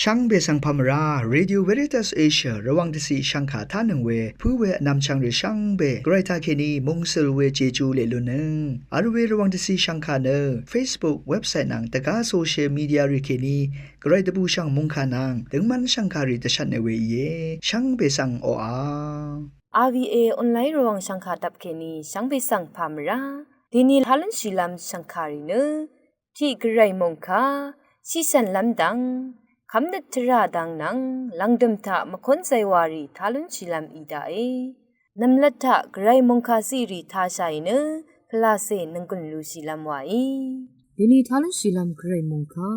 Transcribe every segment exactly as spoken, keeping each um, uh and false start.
Shvngbe svng pà mvrá, Radio Veritas Asia Rvwàng dvciq shvngkà tánøng we pǿ we vnvmchvng rì shvngbe gvray taqkèní mungsøl we Jeju leq lunnøng vl we Rvwàng dvciq shvngkà nø Facebook, website nvng dvgá social media rì kèní gvray dvbùshv̀ng mungkà nvng døngmv́n shv̀ngkàrì dvshvtne we íe. Shvngbe svng oqà. RVA online Rvwàng shv̀ngkà dvp kèní shvngbe svng pà mvrá. Dèní tá lúnshìlv́m shv̀ngkàrì nø tiq gvray mòngkà, shiqshv̀nlv́m dvng kv́mnøt tvrà dvng nvng lv̀ngdø̀m taq mvkónzay wàrì tá lúnshìlv́m í daqe. Nv̀mlat taq gvray mòngkà ziqrì tāshàì nø pvlacè nònggùn lushìlv́m wàí. Dèní tá lúnshìlv́m gvray mòngkà,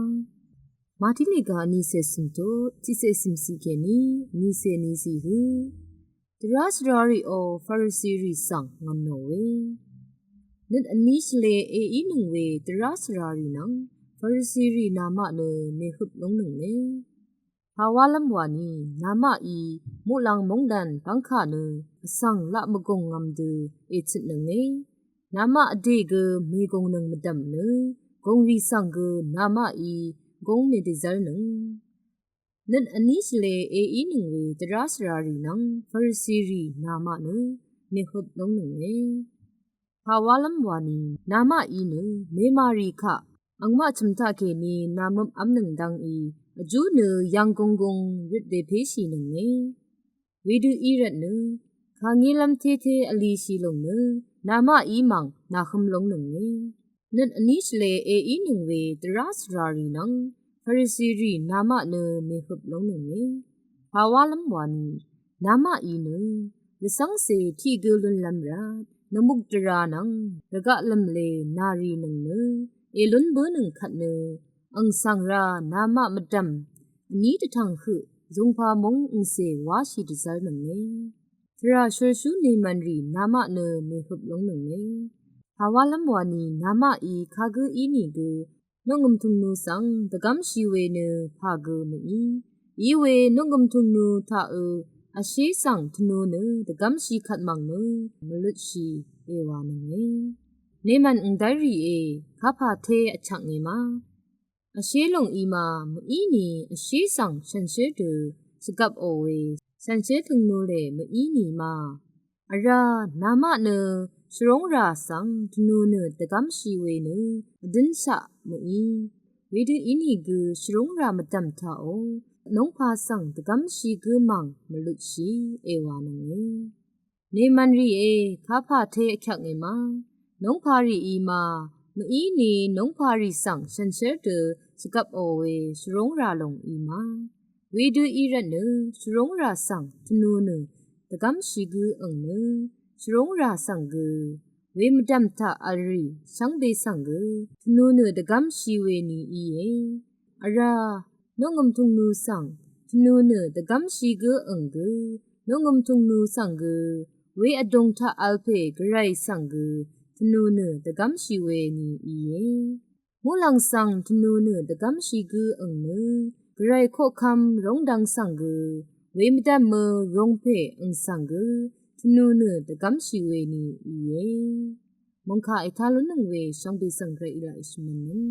Màtí lèga vnícè cø̀m tut tiqcè cø̀m ciq kèní vnícè vní ciq hø. Dvrá svrarìò Farisirì svng ngv̀nò we. Nøt vní shvlē èínøng we dvrá svrarì nvng Farisirì namaq nø mèhøp lóngnønge. Pàwálv́m wàni namaqí muqlàng móngdàn bv́ngkà nø vsvng laq mvgùng ngvm dø èchøtnønge. Namaq vdè gø mègùngnøng mvdv̀m nø gùngrì svng gø namaqí gúng mèdèzv́rnøng. Nøt vní shvlē èínøng we dvrá svrarì nvng Farisirì namaq nø mèhøp lóngnønge. Pàwálv́m wàni namaqí nø mèmàrì kaq angmaq chø̀m taqkèní nàmøpv́mnøng dv́ngí vjú nø yv̀nggùnggùng røt dèpéshìnønge. Wedø í rvtnø kàngélv́m tété vlishì lòng nø namaqí mv̀ng nàhøm lóngnønge. Nøt vní shvlē èínøng we dvrá svrarì nvng Farisirì namaq nø mèhøp lóngnønge. Pàwálv́m wàni namaqí nø rvcv́ngcè tiq gø lúnlv́m rvt nvmukdvrà nvng rvgaq lv̀mlè nàrìnøng nø èlún bǿnøng kvt nø ang svng rá namaq mvdv̀m vní dvtv̀ng høq zungpà múng angcè wáshì dvzv́rnønge. Tvrà shørshú nemv̀nrì namaq nø mèhøp lóngnønge. Pàwálv́m wàni namaqí kagǿ ínìgø noqngø̀m tø̀ngnu svng dvgv́mshi we nø pà gø mø̀í. Iwe noqngø̀m tø̀ngnu taqø vshé svng tvnu nø dvgv́mshi kvt mv̀ng nø mvlutshi èwànønge. Nemv̀n angdv́rrìe, kapà té vchvknge ma. Vshé lòng í ma, mø̀íni vshé svng shànshér dø shvgvpò we shànshér tø̀ngnu lè mø̀íni ma. Vrá namaq nø shvrúngrà svng tvnu nø dvgv́mshi we nø vdǿnshaq mø̀í. Wedø ínìgø shvrúngrà mvdv̀m taqò nongpà svng dvgv́mshi gǿ mv̀ng mvlutshi èwànønge. Nemv̀nrìe, kapà té vkyvknge ma. Nongpàrìí ma, mø̀íni nongpàrì svng shànshér dø shvgvpò we shvrúngrà lòng í ma. Wedø í rvtnø shvrúngrà svng tvnu nø dvgv́mshi gǿ ang nø shvrúngrà svng gø wemvdv̀m taq vlrì shvngbe svng gø tvnu nø dvgv́mshi we ni íe. Vrá noqngø̀m tø̀ngnu svng tvnu nø dvgv́mshi gǿ ang gø noqngø̀m tø̀ngnu svng gø we vdùng taq vl pè gvray svng gø tvnu nø dvgv́mshi we ni íe. Muqlàng svng tvnu nø dvgv́mshi gǿ ang nø gvray koqkvm róngdvng svng gø wemvdv̀mø rūng pè ang svng gø tvnu nø dvgv́mshi we ni íe. Mòngkà ètá lúnnøng we shvngbe svng gvray í laq èshvmv̀nnøng.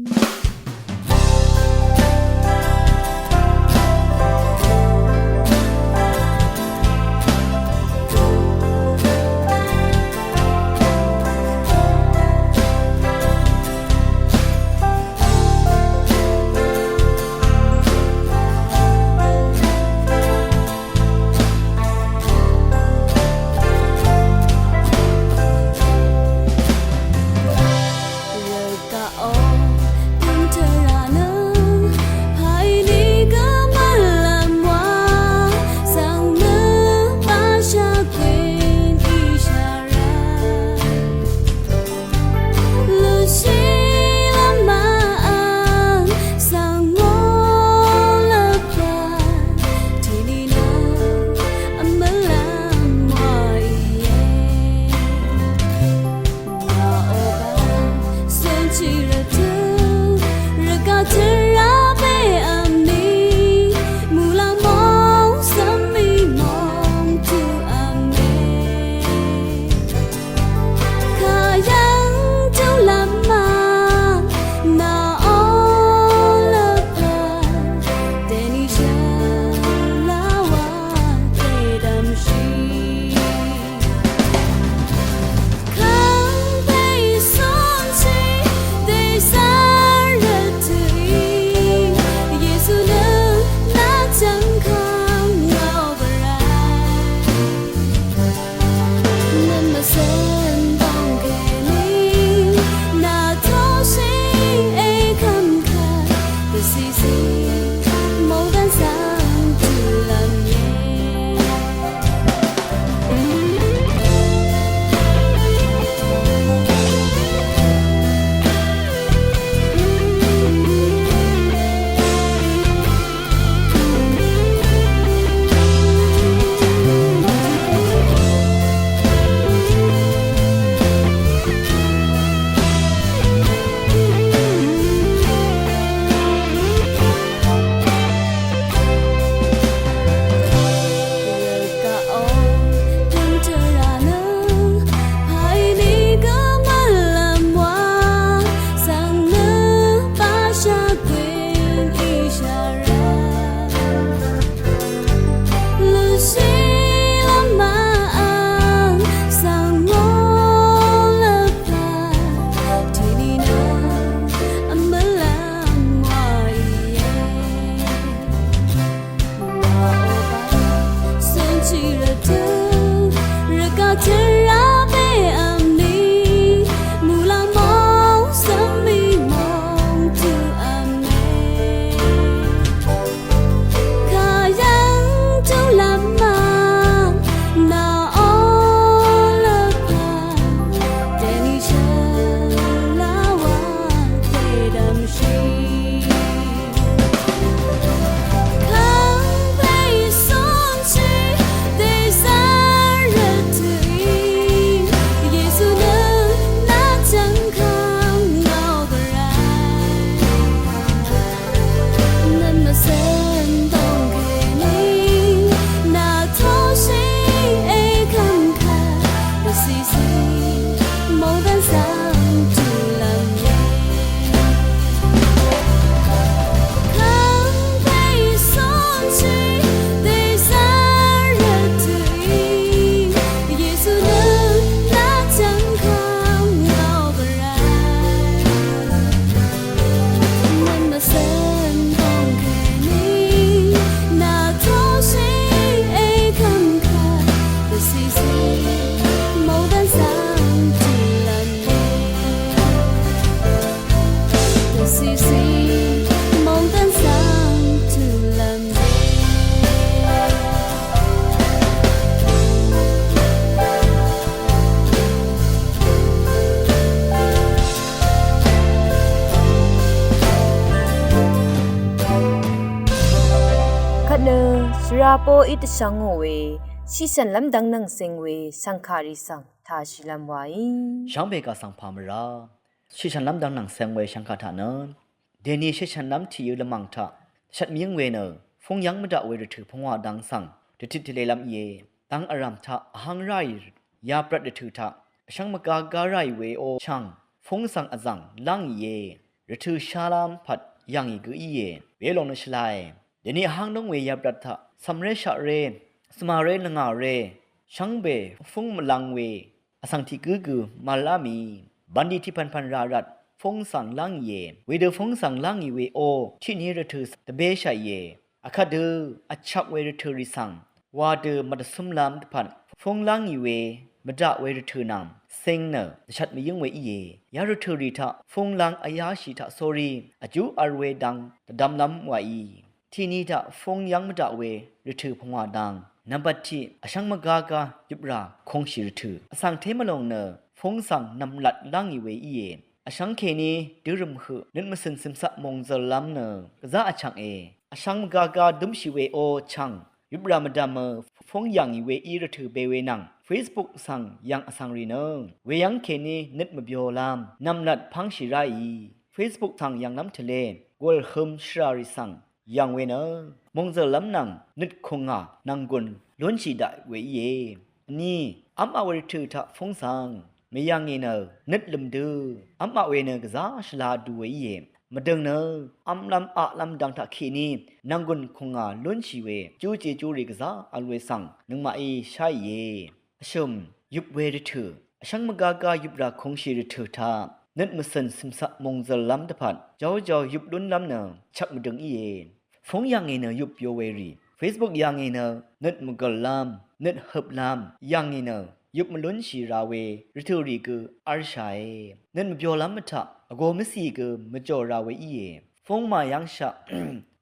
Nø shvra poqí dvshvng ngò we, shiqshv̀nlv́m dvng nvng seng we shv̀ngkàrì svng tàshìlv́m waí. Shvngbe kà svng pà mvrá shiqshv̀nlv́m dvng nvng seng we shv̀ngkà taq nø dèni shiqshv̀nlv́m tìyø lvmàng taq shvt mvyǿng we nø fúng yv́ng mvdaq we rvtø̀ pungwà dang svng dvtit tvlelv́m íe. Dang vrv̀m taq vháng ráì yabrvt rvtø̀ taq vshv́ng mvgá gá ráì we ó chv̀ng fúng svng vzv̀ng lángìe. Rvtø̀ shálv́m pvt yàngì gø íe. Welòng nø shvlae. Dèni vháng dóng we yabrvt taq cv̀mré shaqré svmaré lvngàré shvngbe fúng mvlang we vsvng tiq gǿ gø màlá mì bv̀nlì tiq pv̀npv̀n rà rvt fúng svng lángìe. Wedø fúng svng lángì we ó tiqni rvtø̀ dvbéshàìe. Vkvt dø vchvk we rvtø̀ rì svng wa dø mvdvcúmlv́m dvpvt fúng lángì we mvdaq we rvtø̀ nvng seng nø dvshvt mvyǿng we íe. Yarvtø̀ rì taq fúng láng vyáshì taq sórí vjú vl we dang dvdvmlv́m wàí. Tiqni taq fúng yv́ng mvdaq we rvtø̀ pungwà dang nvmbat tiq vshv́ng mvgá gá yøprà kūngshì rvtø̀ vsvng té mvlòng nø fúng svng nv̀mlat lángì we íe. Vshvngkèní dørø̀m høq nøt mvcø̀n cø̀mcaq mòngzø̀llv́m nø gvzá vchv̀nge. Vshvng mvgāgā dǿmshì we ó chv̀ng yøprà mvdv̀mø fúng yàngì we í rvtø̀ be we nvng Facebook svng yv̀ng vsvng rì nø weyv́ngkèní nøt mvbyolv́m nv̀mlat pv́ngshì ráì. Facebook svng yv̀nglv́m tvlé gùl hø̄m shvràrì svng yv̀ng we nø mòngzø̀llv́m nvng nøt kùngà nv̀nggùn lúnshì daq we íe. Vní v́maq we rvtø̀ taq fúng svng mvyv̀ngì nø nøt lø̀m dø v́maq we nø gvzá shvla vdu we íe. Mvdø̀ng nø v́mlv́m aqlv́m dang taqkèní nv̀nggùn kùngà lúnshì we jú jejúrì gvzá vl we svng nøngmaqí sháìe. Vshø̀m yøp we rvtø̀ vshv́ng mvgāgā yøprà kūngshì rvtø̀ taq nøt mvcø̀n cø̀mcaq mòngzø̀llv́m dvpvt jáujau yøp lúnlv́m nø chvk mvdøng íe. Fúng yàngì nø yøp byo we rì Facebook yàngì nø nøt mvgø̀llv́m nøt høplv́m yàngì nø yøp mvlúnshì ra we rvtø̀ rì gø v́lshàe. Nøt mvbyolv́m mvtaq vgō mvcì gø mvjò ra we íe. Fúng màyv́ngshaq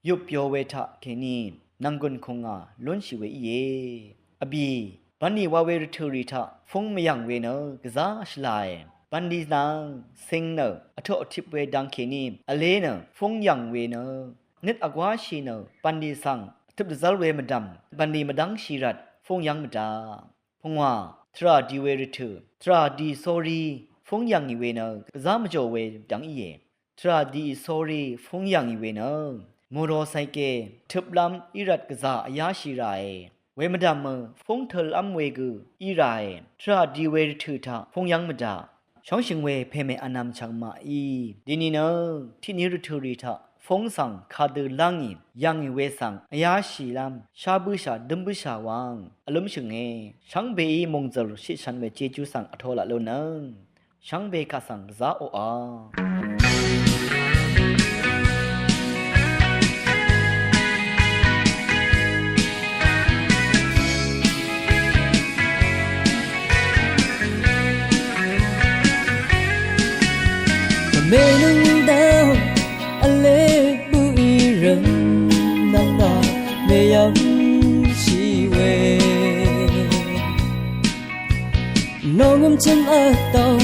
yøp byo we taqkèní nv̀nggùn kùngà lúnshì we íe. Vbì bv̀nlì wa we rvtø̀ rì taq fúng mvyv̀ng we nø gvzá shvlae. Bv̀nlì nvng seng nø vtoq vtip we dang kèní vlé nø fúng yv̀ng we nø nøt vgwáshì nø bv̀nlì svng vtøp dvzv́l we mvdv̀m bv̀nlì mvdv́ngshì rvt fúng yv́ng mvdaq. Pungwà tvrà di we rvtø̀ tvrà di sórí fúng yv̀ngì we nø gvzá mvjò we dvng íe. Tvrà diì sórí fúng yàngì we nø mòrò saike tøplv́m í rvt gvzà vyáshì ràe. We mvdv̀mø fúng tølv́m we gø í ràe. Tvrà di we rvtø̀ taq fúng yv́ng mvdaq. Shóngshø̀ng we pèmè vnvm chv̀ng màí dini nø tiqni rvtø̀ rì taq fúng svng kadø lángì yàngì we svng vyáshìlv́m shá bǿshà dǿm bǿshà wvng vlǿmshø̀nge. Shvngbeí mòngzø̀l shiqshvn we jejú svng vtō laq lúnøng shvngbe kaq svng gvzá oqà. Mènøng daq vle bø í rv̀m nvng daq mèyv̀mshì we. Nòngø̀m chø̀m vtòng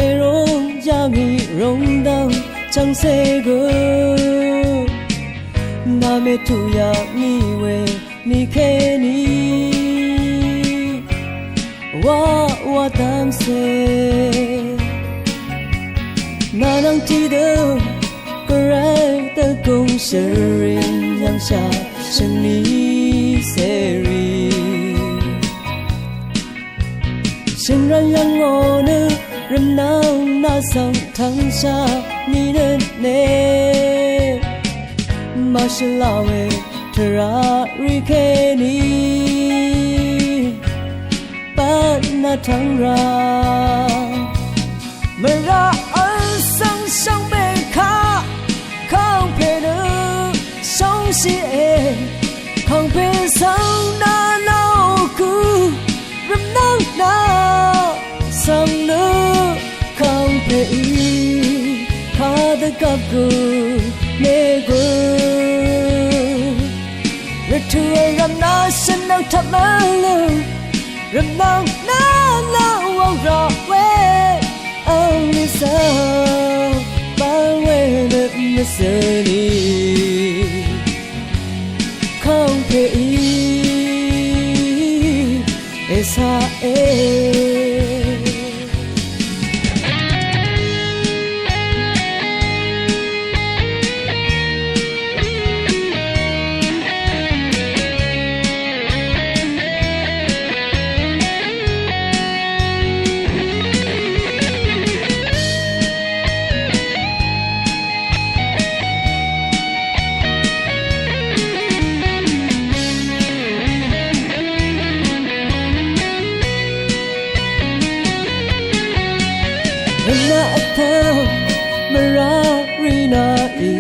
èrong yàngì rongdv̀ng chv̀ngcè gø nà mètuq yàngì we nìkèní wa wa dv̀mcè. Nà nvng tiqdø gvray dvgùng shø̀rìn yv̀ngshà shø̀ngni cèrì. Shø̀ngrv̀n yv̀ngò nø rvmnvng nà svng tvngshà nìnøt ne. Màshvla we tvrà rì kèní bvt nà tvng rà. Mvrà vl svng shvngbe kaq kàngpè nø shóngshìe. Kàngpè svng nà laq gø rvmnvng nà svng nø kàngpèí kadvgvp gø mègø. Rvtø̀ vrv̀m nà shvnvng tvp mvlø rvmnvng nà laq wvng raq we. Angni svng bv̀l we nøt mvsø̀ni. Kong Kèí èsaqe. Rvnaq vtvng mvraq rì naq í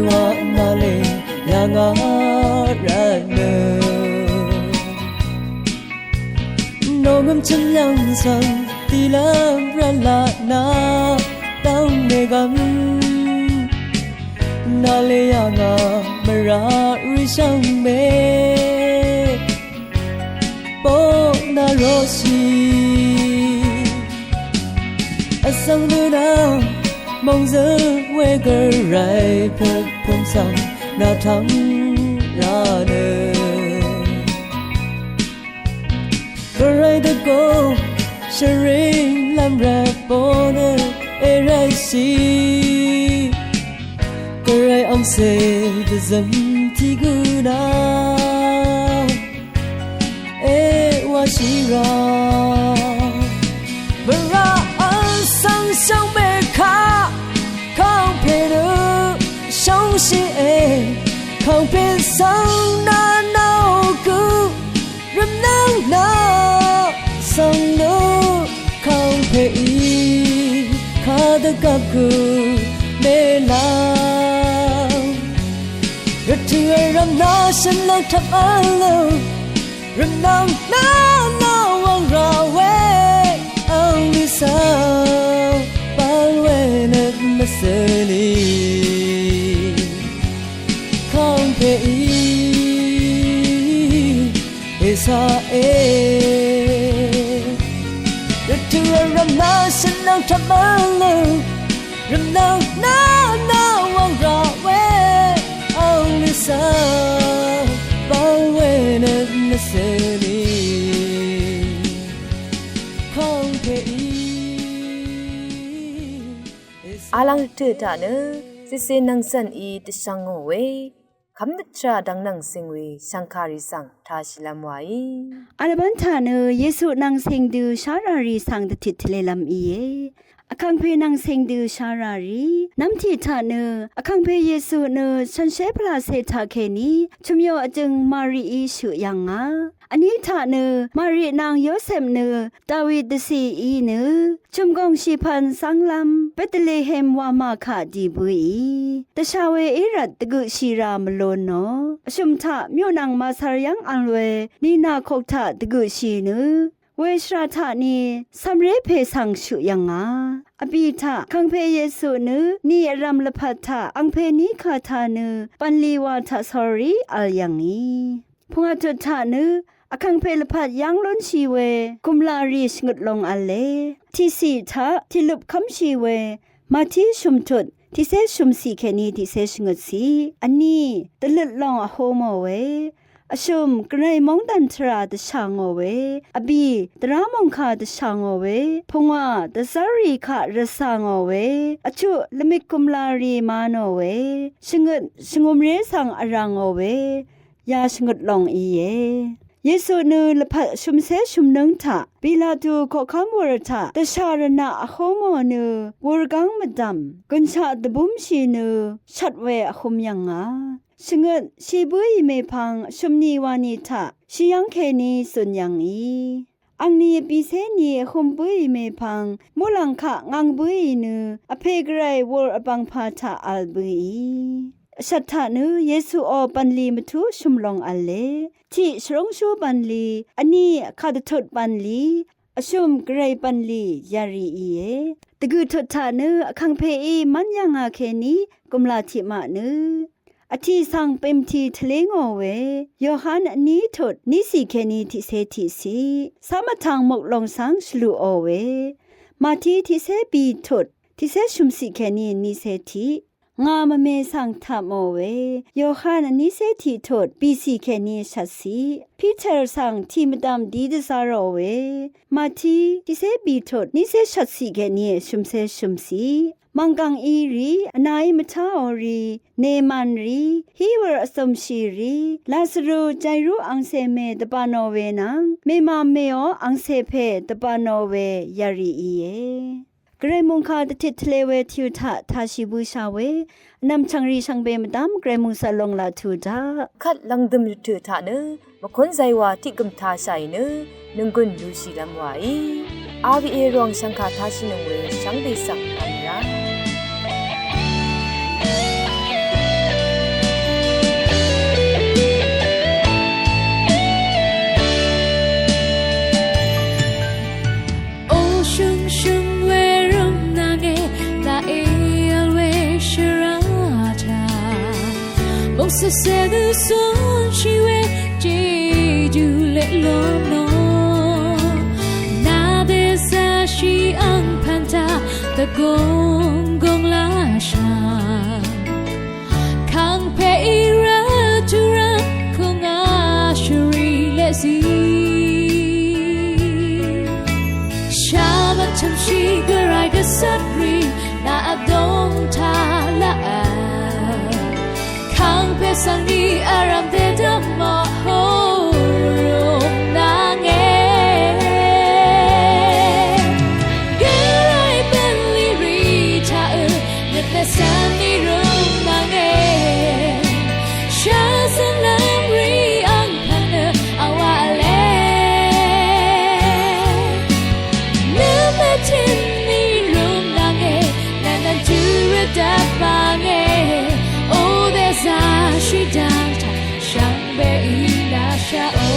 wa naq lè yà ngà rvtnø. Nòngøm chø̀myv̀ng svng dìlv́m rvlaq naq dv́ng mègvm. Naq lè yà ngà mvraq rì shvngbe. Bok naq roqshì. Vsvng nø naq mòngzø we gvray pøpøm svng naq tvng rà nø. Gvray dvgò shvring lv́m rvbò nø èrvtshì. Gvray angcè dvzøm tiq gø nà èwashì rà. Mvraq vsvng shvngbe kaq kàngpè nø shvngshìe. Kàngpè svng nà nà gø rvmnvng nà svng nø kàngpèí kadvgvp gø mèlv́m. Rvtø̀ vrv̀m nà shø̀nlv́ng tvp v̄l lø. Rvmnvng nà nà wvng rà we. Anglì svng bvl we nøt mvsø̀lì. Kàngpèí èsaqe. Rvtø̀ vrv̀m nà shø̀nlv́ng tvp v̄l lø. Rvmnvng nà nà wvng rà we. Anglì svng bvl we nøt mvsø̀lì. Kàngpèí. Alvng rvtø̀ taq nø cìcè nvng cv̀n í dvshvng ngò we kv́mnøt tvrà dvng nvng cing we shv̀ngkàrì svng tāshìlv́m wàí. Vlvbán taq nø Yesu nvng cing dø sháràrì svng dvtit tvlelv́m íe. Vkàngpè nvng cing dø sháràrì nv́m tiq taq nø Vkàngpè Yesu nø shànshér pvlacè taqkèní chø̀myo vjøng Marií shøq yv̀ngà. Vní taq nø Mari nvng Yosep nø Dawi dvcìí nø chø̀mgòng shìpvn zv́nglv́m Betlehem wamà kaq dì bǿì. Dvshà we í rvt dvgøqshì rà mvlon nò. Vshø̀m taq myunvng màsvr yv́ng vl we nìnà kok taq dvgøqshì nø weshvra taq ni cv̀mré pè svng shøq yv̀ngà. Vbì taq Vkàngpè Yesu nø nì vrv̀m lvpat taq angpè ní kà taq nø bv̀nlì wa taq sórí vl yv̀ngì. Pungwà tut taq nø Vkàngpè lvpat yv́ng lúnshì we gùmlà rì shvngøt long v̄le. Tiqciq taq tiqløp kv́mshì we Mati shø̀mtut tiqcé shø̀mciq kèní tiqcé shvngøtciq. Vní dvløt long vhú mò we. Vshø̀m gvray móngdàn tvrà dvshà ngò we. Vbì dvrá mòngkà dvshà ngò we. Pungwà dvzv́rrì kaq rvcà ngò we. Vchuq lvmik gùmlà rì ma nò we. Shvngøt shvngumré svng vrà ngò we. Ya shvngøt long íe. Yesu nø lvpat shø̀mcé shø̀mnǿng taq Pilatu koqkv́m wur taq dvshà rvnaq vhú mò nø wurgáng mvdv̀m gønshaq dvbúmshì nø shvt we vhø̄m yv̀ngà. Shvngøt shì bǿì mèpvng shø̀mni wani taq shì yv́ng kèní zø̀n yv̀ngì. Angni vbìcé ni vhø̄m bǿì mèpvng muqlàng kaq ngv̄ng bǿì nø vpè gvray wur vbv̀ngpà taq vl bǿì. Vshvt taq nø Yesuò bv̀nlì mvtú shø̀m long v̄le. Tiq shvrúngshú bv̀nlì, vní vkàdvtut bv̀nlì, vshø̀m gvray bv̀nlì yarì íe. Dvgø̀ tut taq nø Vkàngpèí mv́n yv̀ngà kèní gùmlà tiqmaq nø vtì svng pèmtì tvlé ngò we. Yohan vní tut níciq kèní tiqcé tiqciq. Cám vtvng muklong svng shvlùò we. Màti tiqcé bì tut tiqcé shø̀mciq kèní niqcé tiq. ngà mvme svng tapmò we. Yohan vnícé tiqtut bìcì kèní shvtciq. Piter svng tiq mvdv̀m dí dvzarò we. Mati tiqcé bìtut nícé shvtciq kèní shø̀mcé shø̀mciq. Mv̀nggv̀ng í rì, vnaí mvtáò rì, Neman rì, Hiwur vzø̀mshì rì, Lazaru Jairu angcè mè dvbānò we nvng, mèmà mèò angcè pè dvbānò we yarì íe. Gvray mòngkà dvtit tvlē we tìu taq tāshì bǿshà we, vnvm chv̀ngrì shvngbe mvdv́m Gvray mòngsvlong laq tū daq. Kvt lv̀ngdø̀m rvtø̀ taq nø, mvkún zaywa tiq gø̀m tāshàì nø, nònggùn lúshìlv́m wàí. R V A Rvwàng shv̀ngkà tāshìnøng we shvngbe svng v̄m rá. O shø̀ngshø̀ng we rø̀m nvnge, nà èvl we shvrata. Mòngsvsè dø cúnshì we jejú leq lónò. Nà dèzvshì angpv̀n taq dvgùng gùng lashà. Kàngpè í rvtù rvt kùngà shvrì leq zí. Shà mvtø̀mshì gvray gvcvt rì nà vdòng taq laq. Kàngpè svng ni vrv̀m dèdvm mò hó rùng nvnge. Gvray bv̀nlì rì taq ø nøt nø svng ni rùng nvnge. Shvzø̀n lv́m rì angpv̀n nø vwaq v̄le. Nø mvtø̀n ni rùng nvnge, nvnvn tø̄ rvdvp vnge, o dèzvshì dv́ng taq shvngbe í lashàò.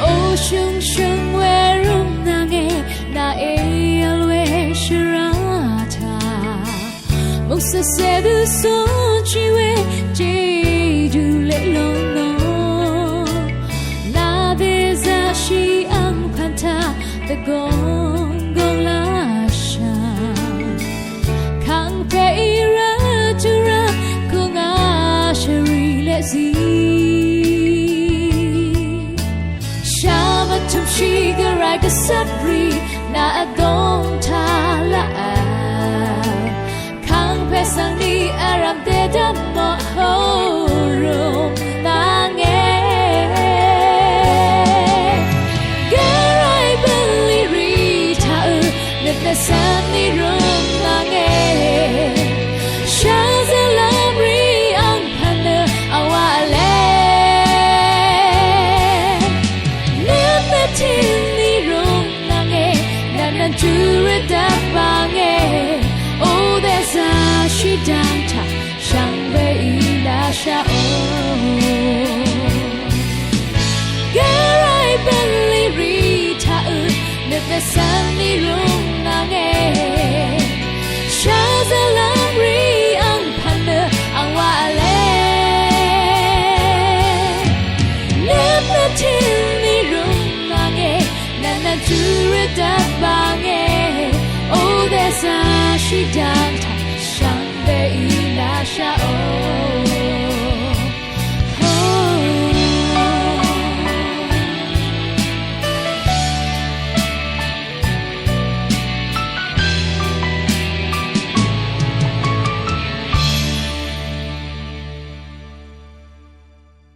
O shø̀ngshø̀ng we rø̀m nvnge, nà èvl we shvrata. Mòngsvsè dø cúnshì we jejú leq lónò. Nà dèzvshì angpv̀n taq dvgùng gùng lashà. Kàngpè í rvtù rvt kùngà shvrì leq zí. Shà mvtø̀mshì gvray gvcvt rì nà vdòng taq laq. Kàngpè svng ni vrv̀m dèdvm mò hó rùng nvnge. Gvray bv̀nlì rì taq ø nøt nø svng ni rùng nvnge. Shvzø̀n lv́m rì angpv̀n nø vwaq v̄le. Nøt nø tø̀n ni rùng nvnge, nvnvn tø̄ rvdvp vnge, o dèzvshì dv́ng taq shvngbe í lashàò. Gvray bv̀nlì rì taq ø nøt nø svng ni rùng nvnge. Shvzø̀n lv́m rì angpv̀n nø vwaq v̄le. Nøt nø tø̀n ni rùng nvnge, nvnvn tø̄ rvdvp vnge, o dèzvshì dv́ng taq